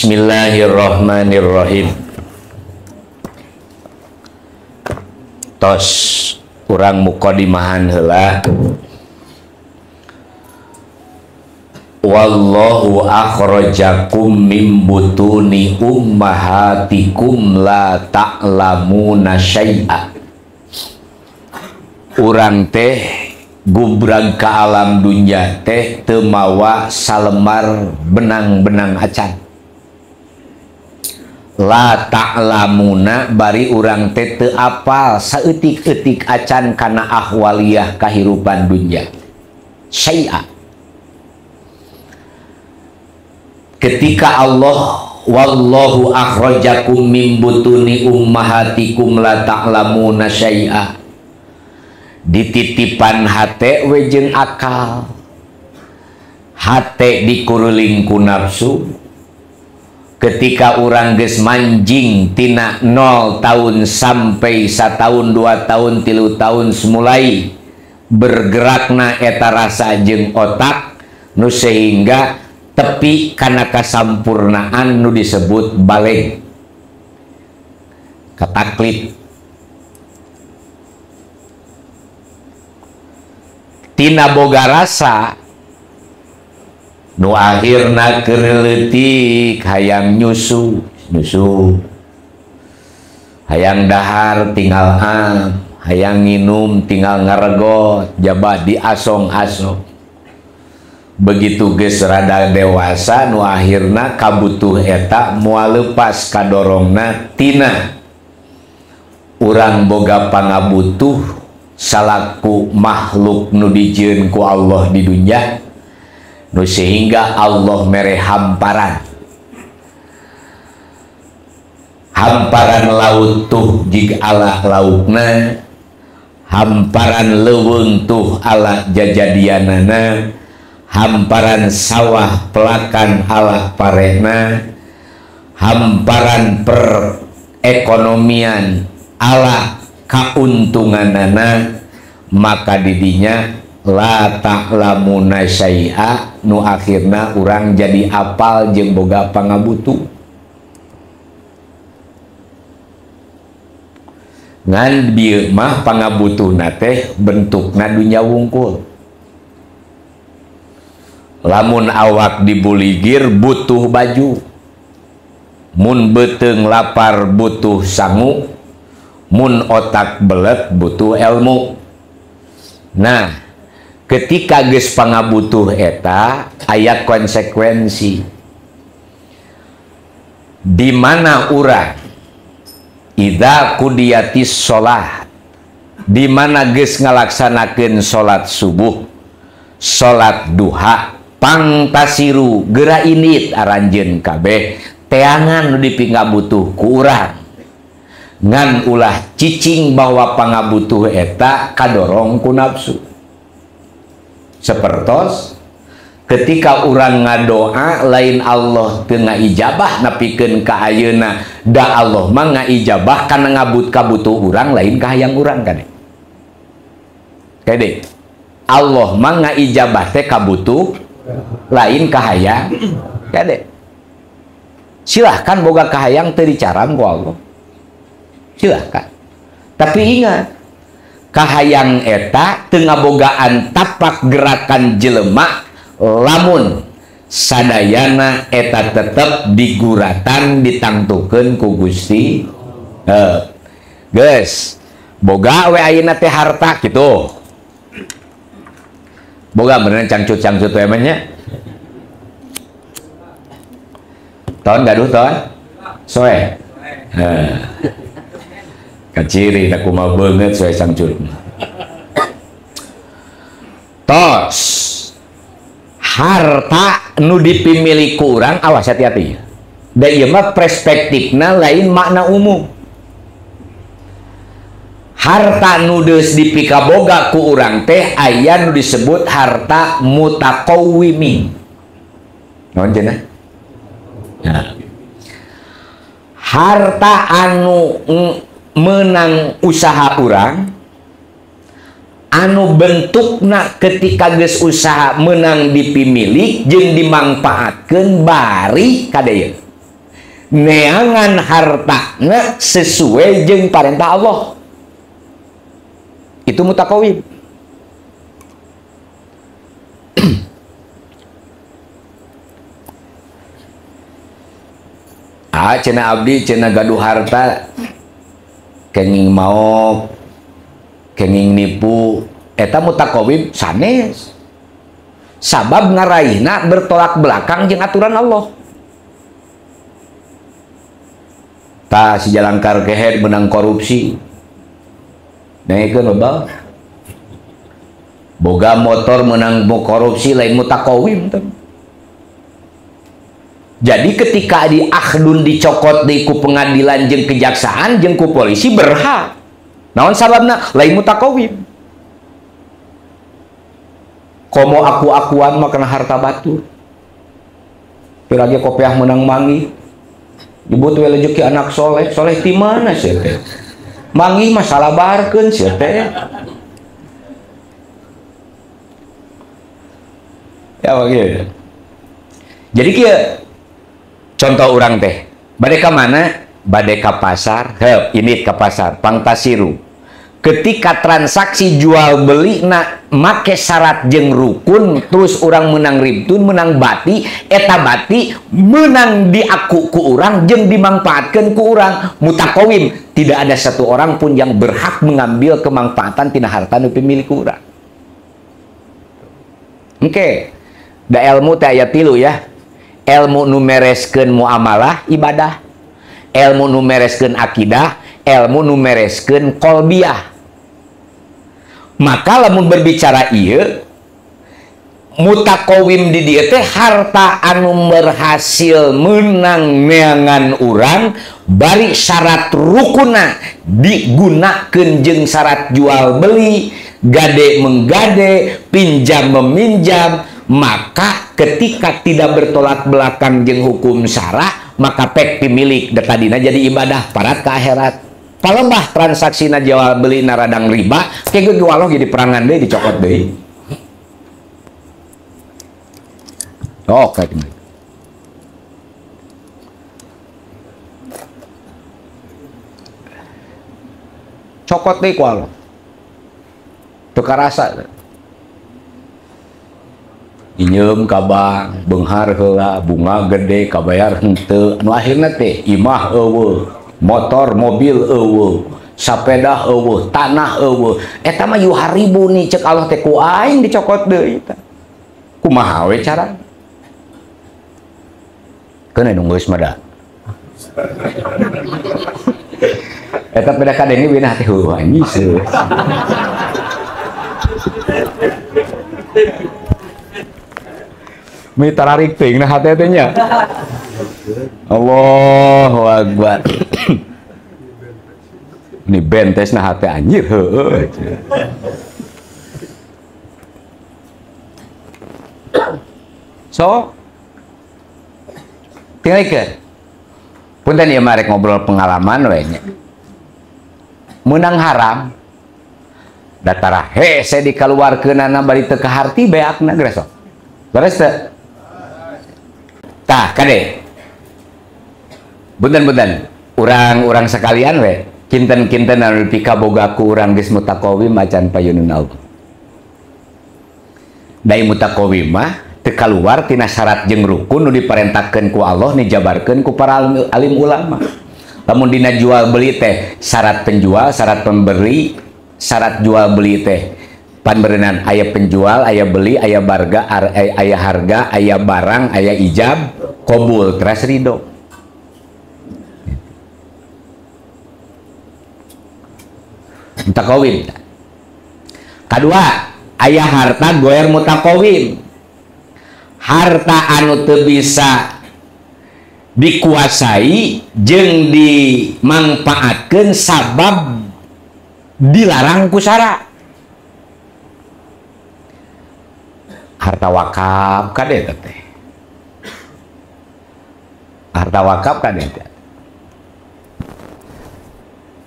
Bismillahirrahmanirrahim. Tos urang mukadimahan heula. Wallahu akhrajakum min butuni ummahatikum la ta'lamuna syai'a. Urang teh gubrag ka alam dunya teh teu mawa salembar benang-benang acan. La ta'lamuna bari urang teh teu apal saeutik-eutik acan kana ahwaliyah kahirupan dunya. Syai'a. Ketika Allah wallahu akhrajakum min butuni ummahatikum la ta'lamuna syai'a, dititipan hate we jeung akal, hate dikuruling ku nafsu. Ketika urang geus manjing tina 0 tahun sampai 1 tahun 2 tahun 3 tahun semulai bergerakna eta rasa jeung otak nu sehingga tepi kana kasampurnaan nu disebut baligh, kataklif. Tina boga rasa nu akhirna keur leutik hayang nyusu nyusu, hayang dahar tinggal am, hayang nginum tinggal ngaregot, jaba diasong-asong. Begitu geus rada dewasa nu akhirna kabutuh eta moal lepas kadorongna tina urang boga pangabutuh salaku makhluk nu dijieun ku Allah di dunya, nu sehingga Allah mere hamparan hamparan laut tuh jig ala laukna, hamparan leuweung tuh ala jajadianana, hamparan sawah pelakan ala parena, hamparan perekonomian ala kauntunganana. Maka didinya la ta'lamuna syai'a nu akhirna urang jadi apal jeung boga pangabutuh. Ngan bieu mah pangabutuhna teh bentukna dunya wungkul. Lamun awak dibuligir butuh baju, mun beuteung lapar butuh sangu, mun otak belet butuh ilmu. Nah, ketika geus pangabutuh eta aya konsekuensi di mana urang idza qudiyatis sholat, di mana geus ngalaksanakeun salat subuh, salat duha, pangtasiru geura indit aranjeun kabeh teangan nu dipingabutuh ku urang. Ngan ulah cicing bahwa pangabutuh eta kadorong ku nafsu. Sepertos ketika urang ngadoa lain Allah teu ngaijabah napikeun ka ayeuna, da Allah mah ngaijabah kana ngabut kabutuh urang lain ka hayang urang kade. Kade Allah mah ngaijabah teh kabutuh lain kahayang kade. Silahkan boga kahayang teu dicaram ku Allah, silahkan. Tapi ingat, kahayang eta teu ngabogaan tapak gerakan jelema lamun sadayana eta tetep diguratan ditangtukeun ku Gusti. Geus boga we ayeuna teh harta kitu, boga beneran cangcut-cangcut we mah nya. Ton gaduh ton soe. Kaciri tak kumaha beungeut soe cangcut. Tos harta nu dipimilik ku urang, awas hati-hati. Da ieu mah perspektifna lain makna umum. Harta nu geus dipikaboga ku urang teh aya nu disebut harta mutaqawwimi. Naon cenah? Nah. Harta anu menang usaha urang, anu bentukna ketika geus usaha menang dipimilik jeung dimangpaatkeun bari kadeun. Neangan hartana sesuai jeung parentah Allah. Itu mutakawim. Ah, cenah abdi cenah gaduh harta kenging maok, kenging nipu, eta mutakawim sanes. Sabab ngaraihna bertolak belakang jeung aturan Allah. Tah si jalangkar kehed menang korupsi. Naikeun loba. Boga motor menang korupsi lain mutakawim teh. Jadi ketika di akhdun dicokot di ku pengadilan jeung kejaksaan jeung ku polisi berhak. Naon sababna? Lain mutakawim. Komo aku-akuan mah kena harta batur. Pirage kopiah menang mangi. Nyebut we rezeki anak soleh, soleh ti mana sia teh? Mangi mah salabarkeun sia teh. Ya begitu. Jadi kieu contoh urang teh, bade ka mana? Bade ka pasar, heup ini ka pasar, pangtasiru. Ketika transaksi jual beli na make syarat jeung rukun, terus urang menang ribtun, menang bati, eta bati menang diaku ku urang jeung dimangfaatkeun ku urang, mutakawim. Tidak ada satu orang pun yang berhak mengambil kemanfaatan tina harta nu pemilik urang. Oke. Da ilmu teh aya tilu ya. Ilmu nu mereskeun muamalah ibadah, ilmu nu mereskeun akidah, ilmu nu mereskeun qalbiyah. Maka lamun berbicara ieu mutakawim di dieu teh harta anu berhasil menang neangan urang bari syarat rukuna digunakeun jeung syarat jual beli, gade menggade, pinjam meminjam. Maka ketika tidak bertolak belakang jeung hukum syara, maka pek pemilik tadina jadi ibadah parat ke akhirat. Palembah transaksina jual beli naradang riba, kayak gue Allah jadi perangan deh dicokot deh. Oh, kayak gini. Cokot deh ku Allah. Teu karasa. Inyeum ka bank, beunghar heula, bunga gede, kabayar henteu. Nu akhirna teh imah eueuh, motor, mobil eueuh, sapedah eueuh, tanah eueuh. Eta mah yuharibu nih cek Allah teh ku aing dicokot deui tah. Kumaha we cara? Keun nu geus mah da. Eta beda kadenge bina teh heuh anjing seuh. Mi tararik teuing na hate teh nya. Allahu akbar. Ini bentes na hate anjir heueuh. So tinggalikeun. Punten ieu mah rek ngobrol pengalaman we nya. Meunang haram datara hese dikaluarkeunana bari teu kaharti beakna geus sok. Beres teu? Tah kade. Punten-punten, urang-urang sekalian we, kinten-kinten anu pikaboga ku urang geus mutakawim acan payunun Allah. Dai mutakawim mah teu kaluar tina syarat jeung rukun nu diparentahkeun ku Allah dijabarkeun ku para alim ulama. Lamun dina jual beli teh syarat penjual, syarat pemberi, syarat jual beli teh panberenan aya penjual, aya beli, aya barga, aya harga, aya barang, aya ijab, qabul, teras ridho. Mutakawim. Kedua, aya harta goer mutakawim. Harta anu teu bisa dikuasai jeung dimangfaatkeun sabab dilarang ku syara. Harta wakaf kade teh. Harta wakaf kade teh.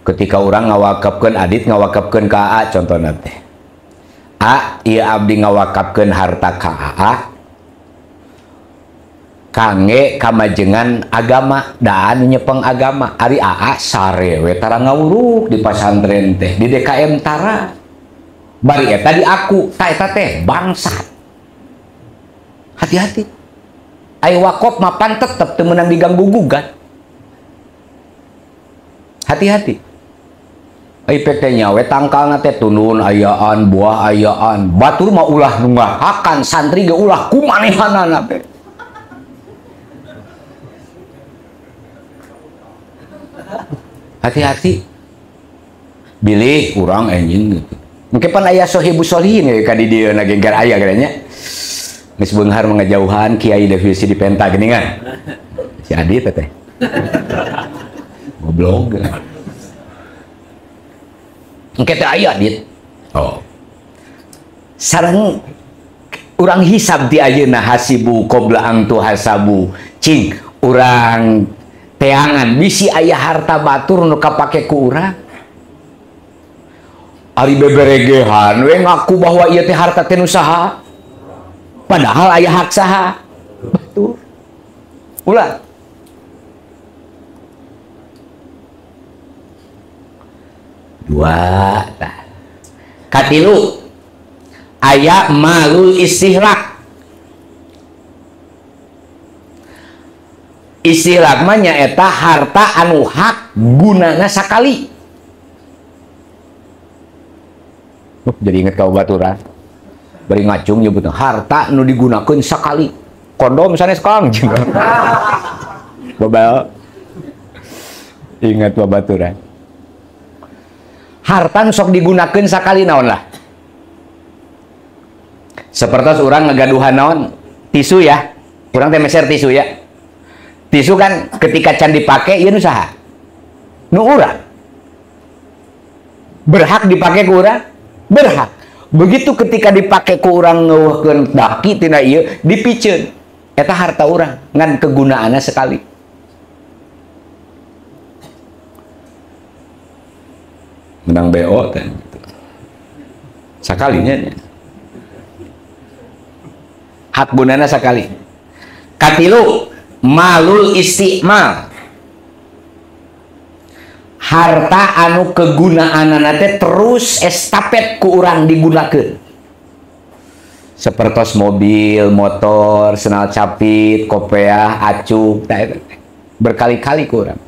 Ketika orang ngawakafkeun adit ngawakafkeun ka A contohna teh. A ieu abdi ngawakafkeun harta ka A. Kangge kamajengan agama daan nyepeng agama ari aa sare we tara ngawuruk di pasantren teh di DKM tara bari eta di aku ta eta teh bangsat. Hati-hati. Ai wakop mapan tetep teu meunang diganggu gugat. Hati-hati. Ai pek teh nya we tangkalna teh tunun ayaan buah ayaan batur mah ulah nu ngahakan santri ge ulah kumanehanana teh. Hati-hati. Bilih urang anjing gitu. Mungkin pan aya sohibu solihin ya ka di dieu na geger aya gerenya. Geus beunghar mangajauhan kiai devisi di penta geuningan. Si Adi teh. Goblok. Engke teh aya dit. Oh. Sareng urang hisab di ayeuna hasibu qabla ang tuhasabu. Cing urang teangan bisi aya harta batur nu kapake ku urang. Ari beberegehan we ngaku bahwa ieu teh harta teh nu saha. Padahal aya hak saha? Batur. Ulah. Dua tah. Katilu aya malul istihlak. Istihlak mah nyaeta harta anu hak gunana sakali. Jadi inget ka baturan. Bari ngacung nyebutna harta nu digunakeun sakali. Kondom sanes Kang. Babal. Ingat babaturan. Harta nu sok digunakeun sakali naon lah? Sapertos urang ngagaduhan naon? Tisu ya. Urang teh meser tisu ya. Tisu kan ketika can dipake ieu nu saha? Nu urang. Berhak dipake ku urang? Berhak. Begitu ketika dipake ku urang ngeuweuhkeun daki tina ieu dipiceun. Eta harta urang ngan kegunaanna sekali. Menang BO teh. Sakalinya. Hak gunana sakali. Katilu malul istimal. Harta anu kegunaanana teh terus estafet ku urang digunakeun. Sepertos mobil, motor, senal capit, kopeah, acuk, berkali-kali ku urang.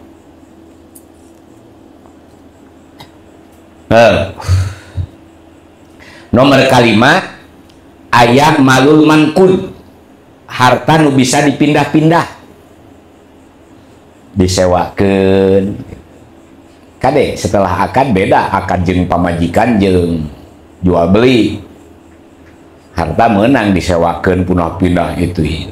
Nomor kelima aya malul mangkun. Harta nu bisa dipindah-pindah. Disewakeun. Kade setelah akad beda, akad jeung pamajikan jeung jual beli. Harta menang disewakeun punah-pindah itu.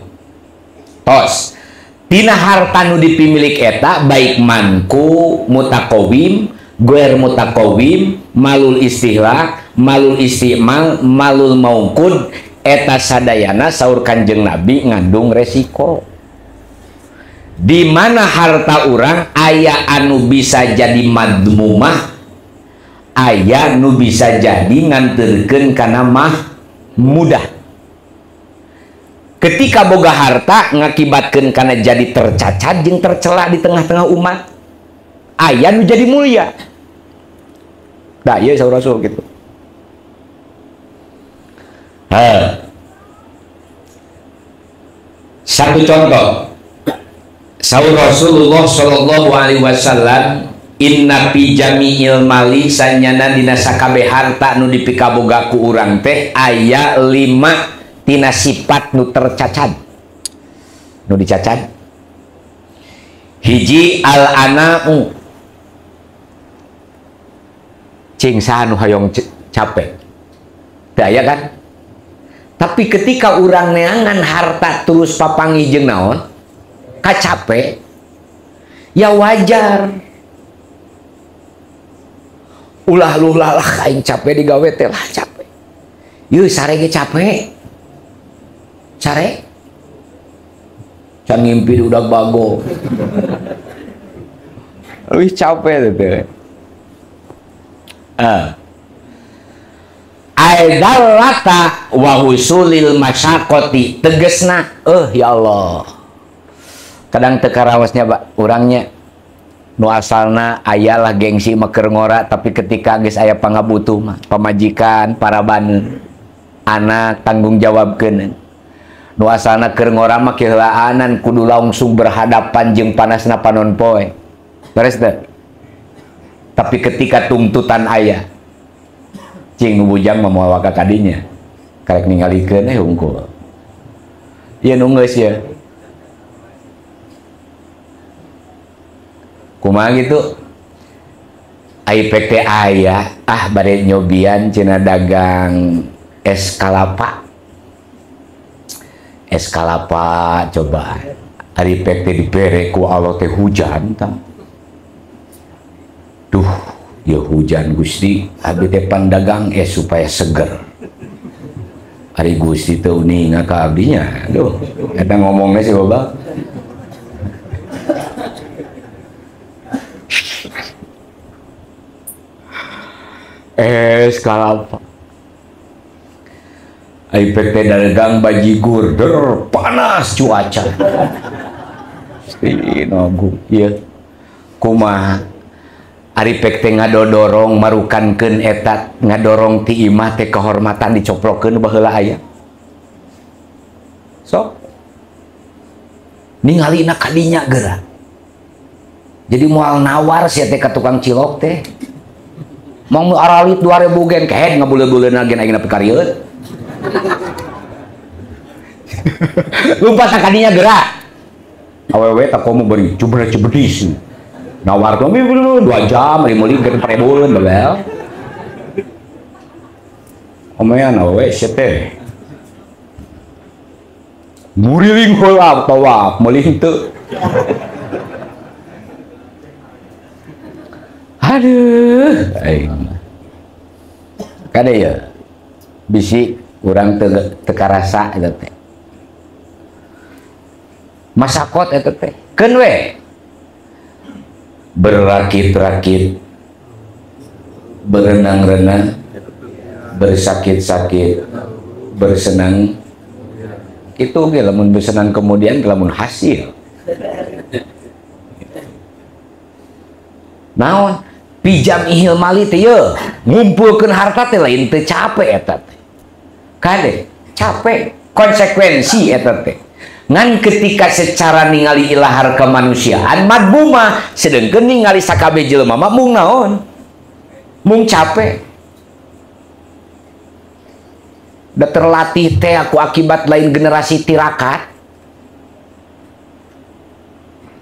Tos. Tina harta nu dipimilik eta baik manku mutakawim, goer mutakawim, malul istihlak, malul istimal, malul maungkud, eta sadayana saur Kanjeng Nabi ngandung resiko. Di mana harta urang aya anu bisa jadi madmumah, aya nu bisa jadi nganterkeun kana mah mudah. Ketika boga harta ngakibatkeun kana jadi tercacat jeung tercela di tengah-tengah umat, aya nu jadi mulia. Dah ieu saur Rasul gitu. Satu contoh. Saur Rasulullah sallallahu alaihi wasallam, inna fi jami'il mali sanyana dina sakabeh harta nu dipikaboga ku urang teh aya 5 tina sifat nu tercacat. Nu dicacat. Hiji al-ana'u. Cing saha nu hayong capek. Teu aya kan? Tapi ketika urang neangan harta terus papanggih jeung naon? Kacape, ya wajar. Ulah lulah lah aing capek digawe teh lah capek. Yeuh sare ge capek. Sare? Can ngimpi udah bago. Leuwih capek teh. Aidallata wa husulil masyaqati tegesna ya Allah. Kadang teu karaosnya Pak, urangnya nu asalna aya lah gengsi mah keur ngora, tapi ketika geus aya pangabutuh mah pamajikan, parabaneun, anak tanggung jawabkeun. Nu asalna keur ngora mah keheulaanan kudu langsung berhadapan jeung panasna panon poe. Beres teu? Tapi ketika tuntutan aya, cing nu bujang mah moal waka kadinya. Karek ningalikeun hungkul. Ieu nu geus ya. Kumaha gitu? Ai PT aya, ah bade nyobian cenah dagang es kalapa. Es kalapa coba. Ari PT dibere ku Allah teh hujan tah. Duh, ya hujan Gusti, abi teh pandagang es supaya seger. Ari Gusti teu uninga ka abdinya. Aduh, eta ngomongna si Babak. Es kalapa. Ai PT dagang bajigur, der panas cuaca. Gusti nogu, ieu. Kumaha? Ari pek teh ngadodorong marukankeun eta ngadorong ti imah teh kehormatan dicoplokeun baheula aya. Sok. Ningalina kadinya geura. Jadi moal nawar sia teh ka tukang cilok teh. Mang nu aralit 2000 gen kehed ngabuleul-buleuna gen aing nepi ka rieut. Lumpat kadinya geura. Awewe tak komo beri cubra-cubedis. Nawar tuh 2 jam, meuli gen 4000 bebel. Omean awewe sia teh. Muriling heula tawaf, meuli henteu. Aduh, aing. Kade ya. Bisi urang teu karasa eta teh. Masakot eta teh. Keun we. Berakit-rakit, berenang-renang, bersakit-sakit, bersenang. Itu ge lamun bersenang kemudian lamun hasil. Naon? Pijam ihil mali teh ye, ngumpulkeun harta teh lain teu capek eta teh. Kade, capek, konsekuensi eta teh. Ngan ketika secara ningali ilahar kemanusiaan madmumah, sedengkeun ningali sakabeh jelema mah mung naon? Mung capek. Da terlatih teh aku akibat lain generasi tirakat.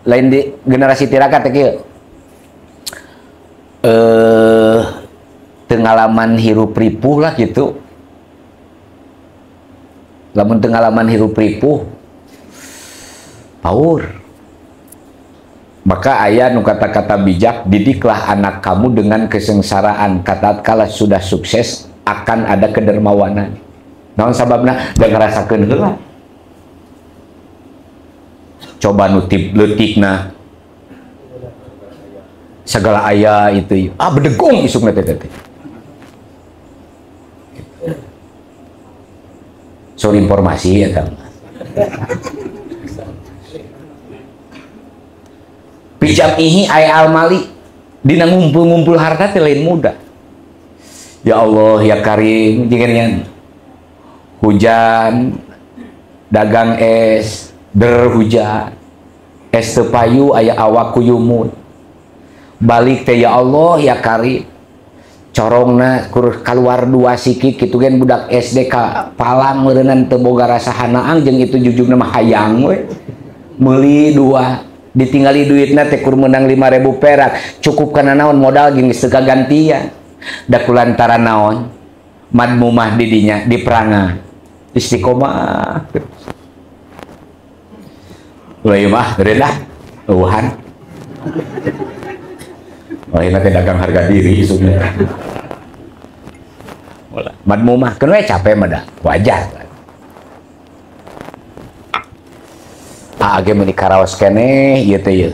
Lain di generasi tirakat teh kieu. Pengalaman hirup ripuh lah gitu. Lamun pengalaman hirup ripuh paur. Maka aya nu kata-kata bijak, didiklah anak kamu dengan kesengsaraan, kata kala sudah sukses akan ada kedermawanan. Naon sababna? Da ngarasakeun heula. Coba nu leutikna segala aya itu, ah bedegong isukna teh teh. Sorry informasi ya kan. Pijam ihi aya almali dina ngumpul-ngumpul harta teh lain mudah. Ya Allah ya Karim, jeung hujan dagang es der hujan es teu payu aya awak kuyumut. Balik teh ya Allah ya Karim, corongna kur kaluar dua sikit kitu gen budak SD ka palang meureunnan teu boga rasa hanaang jeung itu jujugna mah hayang we. Meuli dua ditinggali duitna teh kur meunang 5.000 perak, cukup kana naon modal jeung geus teu kagantian. Da kulantaran naon madmumah di dinya di perangan istiqomah. Ulah ieu mah rendah eueuhan. Oh, ini teh dagang harga diri isukna. Madmumah keun we capek mah dah, wajar. Aa ge meuni karaos keneh ieu teh ieu.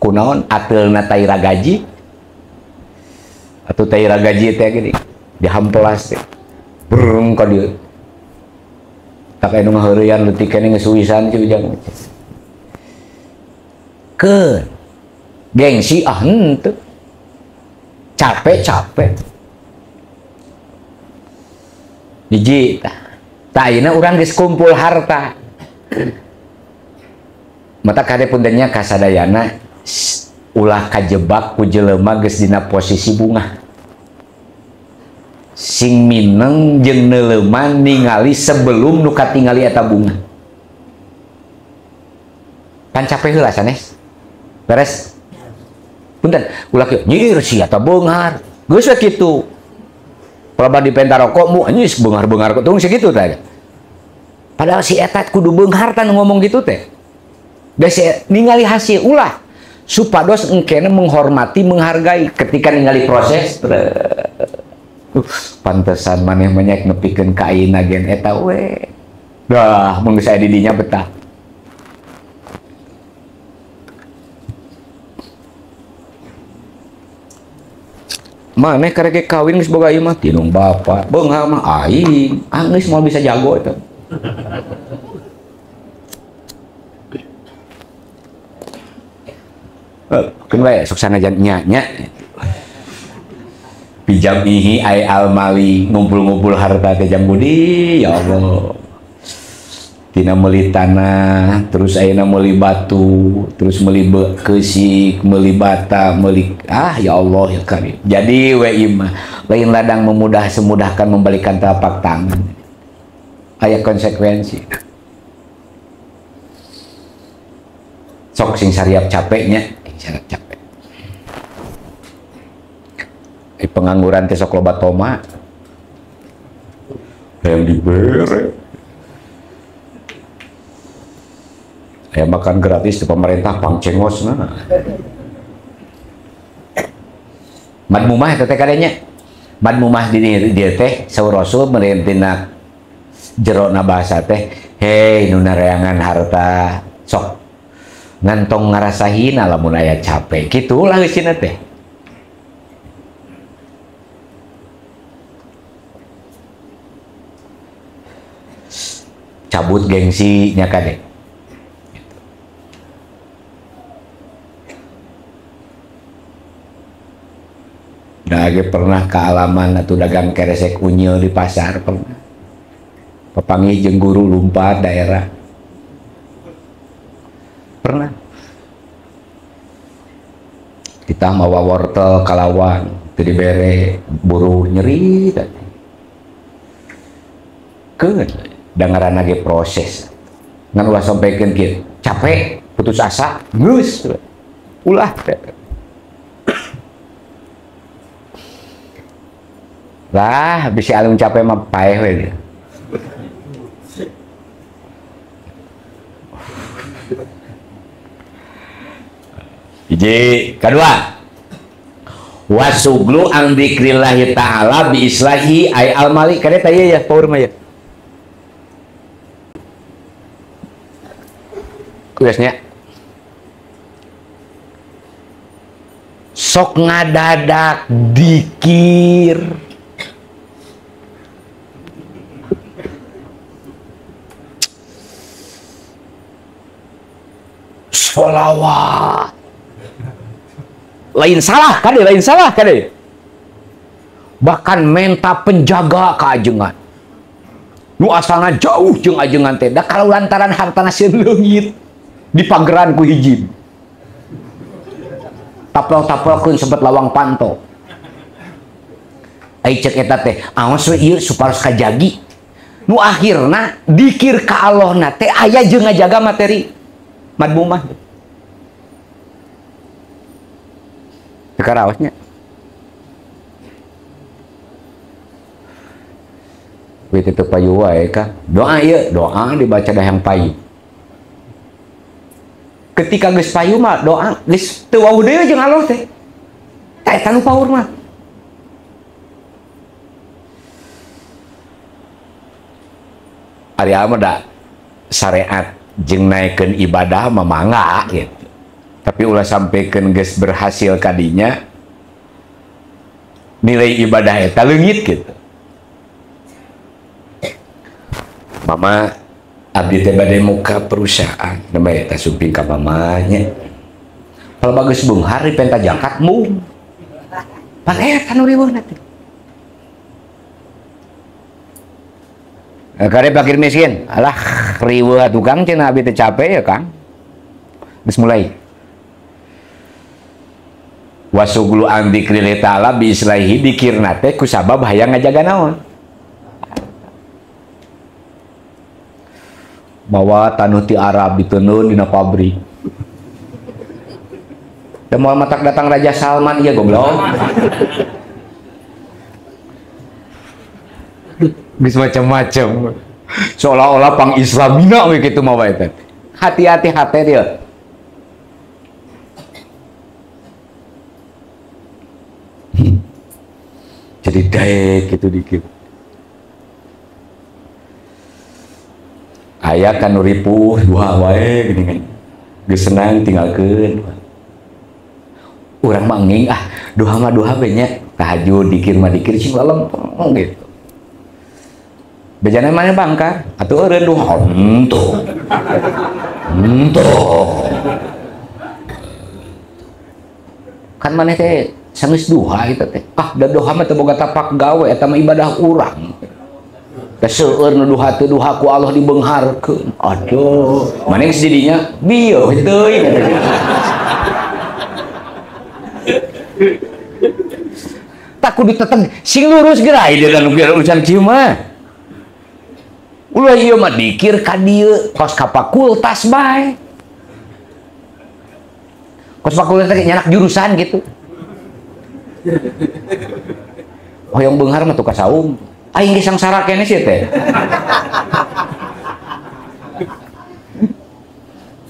Kunaon ateulna taira gaji? Atuh taira gaji teh gini, dihampelas teh. Brung ka dieu. Tak aya nu ngaheureuyan leutik keneh geus suwisan si Ujang. Keun. Gengsi ah henteu. Capek-capek. Hiji tah. Tah ayeuna urang geus kumpul harta. Mata kade puntennya kasadayana ulah kajebak ku jelema geus dina posisi bungah. Sing mineng jeung neuleuman ningali sebelum nu katingali eta bunga. Pan capek heula sanes. Beres. Punten, ulah kieu nyir sia eta beunghar. Geus we kitu. Pelaba dipenta rokok mu anjis beunghar-beunghar tung sakitu teh. Padahal si eta kudu beunghar tah ngomong gitu teh. Da si ningali hasil ulah supados engkene menghormati, menghargai ketika ningali proses. Pantesan maneh menyek nepikeun ka ayeuna gen eta we. Dah mun geus aya di dinya betah. Maneh karek kawin geus boga ieu mah tinung bapa, beunghar mah aing, ah geus moal bisa jago eta. Keun we sok sanajan nya nya. Bijamihi ay almali ngumpul-ngumpul harta teh jang budi ya Allah. Tina meuli tanah, terus ayeuna meuli batu, terus meuli keusik, meuli bata, meuli ah ya Allah ya karim. Jadi we imah lain ladang memudah semudahkan membalikan telapak tangan. Aya konsekuensi. Sok sing sariap capeknya, sariap capek. Pengangguran teh sok loba toma. Yang dibere. Aya makan gratis di pemerintah pangcengosna. Madmumah eta teh kadenya. Madmumah di dieu teh saur Rasul meureun jerona bahasa teh, hei nu nareangan harta sok ngantong ngarasa hina lamun aya capek. Kitulah geusina teh. Cabut gengsi nya kade. Nah, ge pernah kealaman atau dagang keresek unyil di pasar pernah. Papanggih jeung guru lumpat daerah. Pernah. Kita mawa wortel kalawan teu dibere buruh nyeri tadi. Keun da ngaranna ge proses. Ngan ulah sampaikan kieu, capek, putus asa, geus. Ulah. Lah, bisi alung capek mah paeh we dia. Hiji, kedua. Wasuglu an dzikrillahi ta'ala bi islahi ay al mali. Kade teh ya power mah ya. Kuesnya. Sok ngadadak dikir. Sholawat. Lain salah kade, lain salah kade. Bahkan menta penjaga keajengan. Nu asalna jauh jeung ajengan teh. Da kalau lantaran hartana sieun leungit di pageran ku hiji. Tapel-tapelkeun sebet lawang panto. Ai cek eta teh, awas we ieu supados kajagi. Nu akhirna dikir ka Allahna teh aya jeung ngajaga materi madmumah. Karaosnya. Wih itu payu wae ka. Doa ieu, doa dibaca dah yang payu. Ketika geus payu mah doa geus teu wawuh deui jeung Allah teh. Tah eta nu paur mah. Ari mah da syariat jeung naekeun ibadah mah mangga gitu. Tapi ulah sampaikan geus berhasil kadinya nilai ibadah eta leungit gitu. Mama Abdi teh bade muka perusahaan namanya eta sumping ka mamanya. Kalau bagus beunghar dipenta jakat mung. Pan eta nu riweuhna teh. Kare fakir miskin, alah riweuh atuh Kang cenah abdi teh capek ya Kang. Geus mulai. Wasuglu an dzikrillah ta'ala bi islahi dikirna teh kusabab hayang ngajaga naon. Mawa tanuh ti Arab ditenun dina pabrik. Da moal matak datang Raja Salman ieu goblok. Geus macam-macam. Seolah-olah pang Islamina we kitu mah wae teh. Hati-hati hate dia. Jadi daek gitu dikit. Aya kan nu ripuh dua wae gini kan. Geus senang tinggalkeun. Urang mah nging ah duha mah duha we nya. Tahajud dikir mah dikir sing lalempeng gitu. Bejana mana bangkar atuh eureun duha henteu. Henteu. Kan maneh teh sanggeus duha eta teh. Ah da duha mah teu boga tapak gawe eta mah ibadah urang. Da seueur nu duha teu duha ku Allah dibeungharkeun. Aduh, maneh geus didinya bieu teuing. Tak kudu teteng sing lurus geura ieu dan urusan kieu mah. Ulah ieu mah dikir ka dieu kos ka fakultas bae. Kos fakultas teh nyanak jurusan gitu. Hoyong beunghar mah tuh ka saung. Aing ge sangsara keneh sih teh.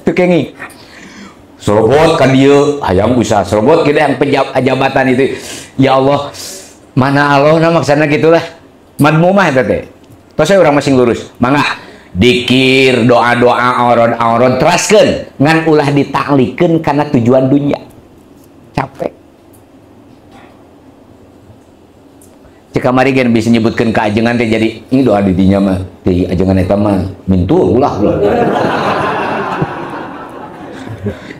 Teu kengi. Serobot ka dieu, hayang usaha serobot kieu yang jabatan itu. Ya Allah, mana Allah na maksana gitulah. Madmumah eta teh. Tos urang masing lurus. Mangga dikir, doa-doa, auron-auron teraskeun ngan ulah ditaklikeun kana tujuan dunia. Capek. Cek kamari gen bisa nyebutkeun ka ajengan teh jadi ini doa di dinya mah ti ajengan eta mah mintul ulah ulah.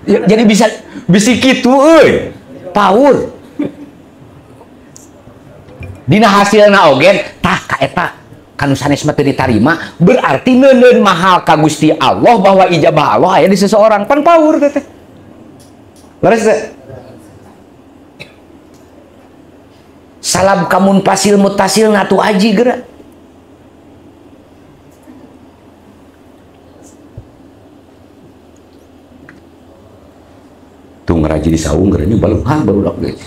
Ya, jadi bisa bisi kitu euy. Power. Dina hasilna oge tah ka eta kanu sanes mah teu ditarima berarti neuneun mahal ka Gusti Allah bahwa ijabah Allah aya di seseorang pan power teh. Leres teh. Salam kamun pasil mutasil ngatu aji geura. Tuh ngeraji di saung geranya baluhan barudak geus.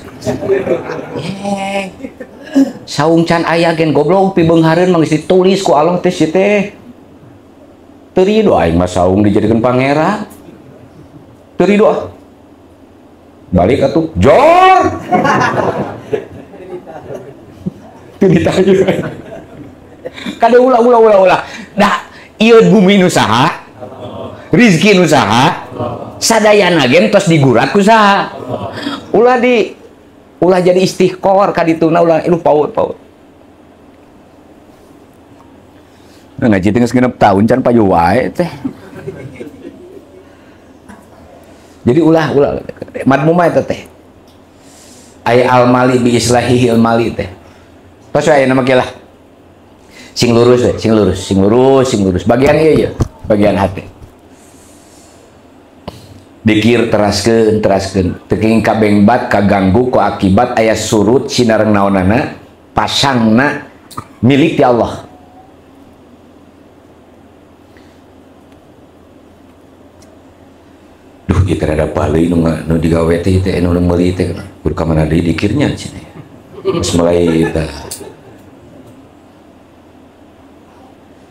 Saung can aya gen goblok pibeunghareun mah geus ditulis ku Allah teh si teh. Teu rido aing mah saung dijadikeun pangeran. Teu rido ah. Balik atuh jor. Teu ditanya. Kade ulah ulah ulah ulah. Dah ieu bumi nu saha? Rizki nu saha? Sadayana gen tos digurat ku saha? Ulah di ulah jadi istiqor ka dituna ulah iluh paur-paur. Nah, ngaji teh geus 6 tahun can payu wae teh. Jadi ulah ulah madmumah eta teh. Aya al-mali bi islahihi al-mali teh. Tos aya nama kieu lah. Sing lurus we, sing lurus, sing lurus, sing lurus. Bagian ieu ye, bagian hati. Dikir teraskeun, teraskeun. Teu kenging kabengbat, kaganggu ku akibat aya surut sinareng naonana, pasangna milik ti Allah. Duh, ieu teh rada bali nu digawe teh teh nu meuli teh kudu ka mana deui dikirnya cenah. Geus mulai tah.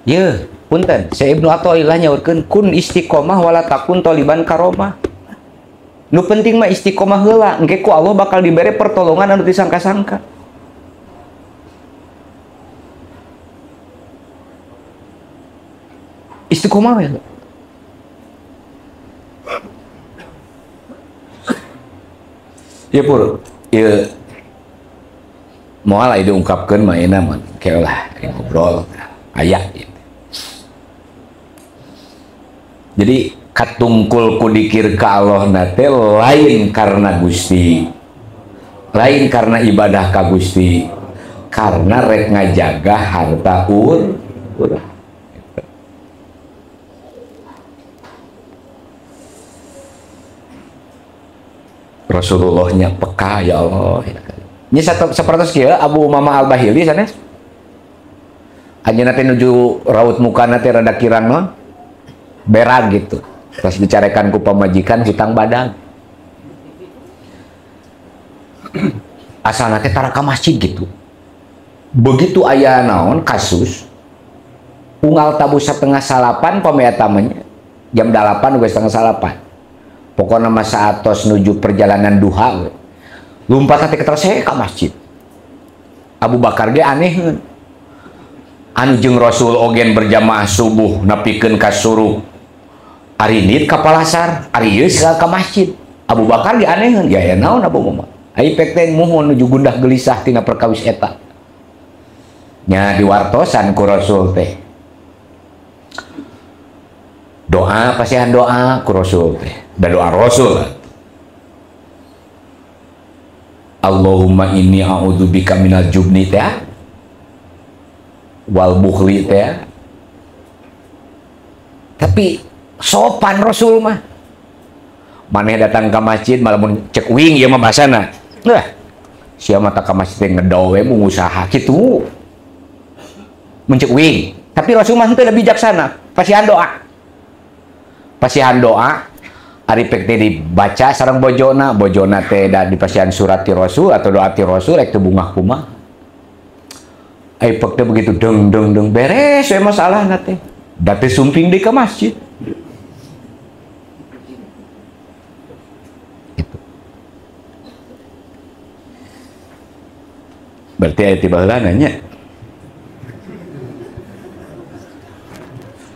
Ye, punten, Syekh Ibnu Athaillah nyaurkeun kun istiqomah wala takun toliban karomah. Nu penting mah istiqomah heula, engke ku Allah bakal dibere pertolongan anu disangka-sangka. Istiqomah we. Ya pur, ieu moal aya diungkapkeun mah euna mah kelah ngobrol aya gitu. Jadi katungkul ku dikir ka Allah na teh lain karena Gusti, lain karena ibadah ka Gusti, karena rek ngajaga harta urang. Rasulullahnya peka ya Allah. Ini sapertos kieu Abu Umamah Al-Bahili sanes. Anjeunna teh nuju raut mukana teh rada kirang non berag gitu. Terus dicarekan ku pamajikan hutang badag. Asalna teh tara ka masjid gitu. Begitu aya naon kasus unggal tabuh 8:30 pami eta mah nya. Jam 8 geus 8:30. Pokokna mah saatos nuju perjalanan duha we. Lumpat teh terus ka masjid. Abu Bakar ge aneh. Anu jeung Rasul ogen berjamaah subuh nepikeun ka suruh. Ari nit ka palasar, ari ieu ka masjid. Abu Bakar ge aneheun, ya ya naon Abu Umamah. Ai pek teh muhun nuju gundah gelisah tina perkawis eta. Nya diwartosan ku Rasul teh. Doa pasihan doa ku Rasul teh. Dan doa Rasul. Allahumma inni a'udzubika minal jubni teh wal bukhli teh. Tapi sopan Rasul mah. Maneh datang ke masjid malah mun cek wing ieu mah basana. Nah, sia mah ka masjid teh ngedowe mung usaha kitu. Mun cek wing, tapi Rasul mah henteu bijaksana, pasihan doa. Pasihan doa ari pek teh dibaca sareng bojona, bojona teh da dipasihan surat ti Rasul atau doa ti Rasul rek teu bungah kumaha. Ari pek teh begitu deng deng deng beres we masalahna teh. Da teh sumping deui ka masjid. Gitu. Berarti aya ti baheula nanya.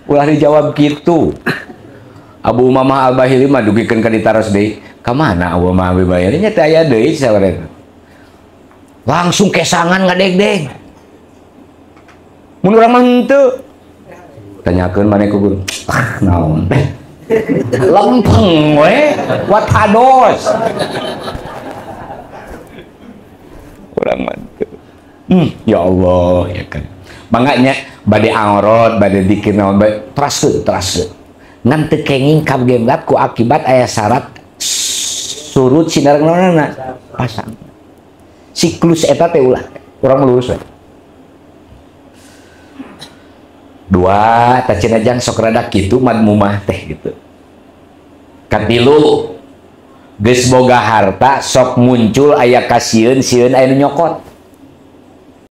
Ulah dijawab kitu. Abu Umamah Al-Bahili mah dugikeun ka ditaros deui. Ka mana Abu Umamah Al-Bahili nya teh aya deui saurang. Langsung kesangan ngadegdeg. Mun urang mah henteu. Tanyakeun maneh ku guru. Ah, naon teh? Lempeng we, watados. Urang mah henteu. Ya Allah, ya kan. Mangga nya bade aurot, bade dikir naon bae, teraskeun. Ngan teu kenging kabgemlat ku akibat aya syarat surut sinar naonana pasang. Siklus eta teh ulah urang lurus we. Dua tah cenah jang sok rada kitu madmumah teh gitu. Katilu geus boga harta sok muncul aya kasieun sieun aya nu nyokot.